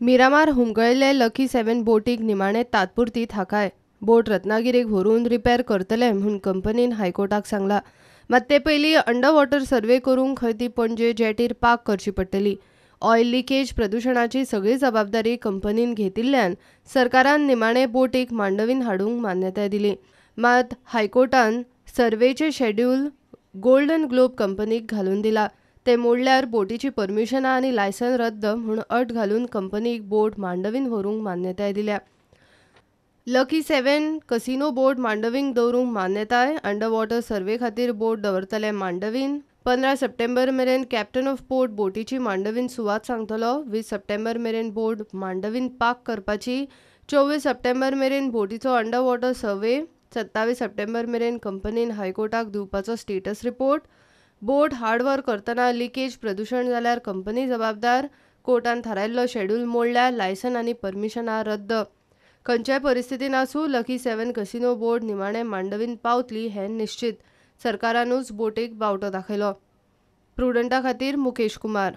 Miramar हुमकळिल्ले lucky 7 बोटीक निमाणे तात्पुरती थाकाय. बोट रत्नागिरीक व्हरून रिपेर करतले म्हूण कंपनीन हायकोर्टाक सांगला. मात ते पयलीं अंडर वॉटर सर्वे करूंक खंय ती पणजे जेटीर पार्क करची पडटली. ऑयल लिकेज प्रदुशणाची सगळी जबाबदारी कंपनीन घेतिल्ल्यान सरकारान निमाणे बोटीक मांडवीन हाडूंक मान्यताय दिली. मात हायकोर्टान सर्वेचे शेड्यूल गोल्डन ग्लोब कंपनीक घालून दिला. ते मोडल्यार बोटीची परमिशनां आनी लायसन रद्द म्हूण अट घालून कंपनीक बोट मांडवीन व्हरूंक मान्यताय दिल्या. लकी 7 कसिनो बोट मांडवींक दवरूंक मान्यताय. अंडर वॉटर सर्वे खातीर बोट दवरतले मांडवीन. 15 सप्टेंबर मेरेन कॅप्टन ऑफ पोर्ट बोटीची मांडवीन सुवात सांगतलो. 20 सप्टेंबर मेरेन बोट मांडवीन पार्क करपाची. 24 सप्टेंबर मेरेन बोटीचो अंडर वॉटर सर्वे. 27 सप्टेंबर मेरेन कंपनीन हायकोर्टाक दिवपाचो स्टेटस रिपोर्ट. बोट हार्डवर करतना लिकेज प्रदुशण जाल्यार कंपनी जबाबदार. कोर्टान थारायल्लो शेड्यूल मोडल्यार लायसन आनी परमिशनां रद्द. खंयच्याय परिस्थितीन आसूं लकी 7 कसिनो बोट निमाणे मांडवीन पावतली हें निश्चित. सरकारानूच बोटीक बावटो दाखयलो. प्रुडंटा खातीर मुकेश कुमार.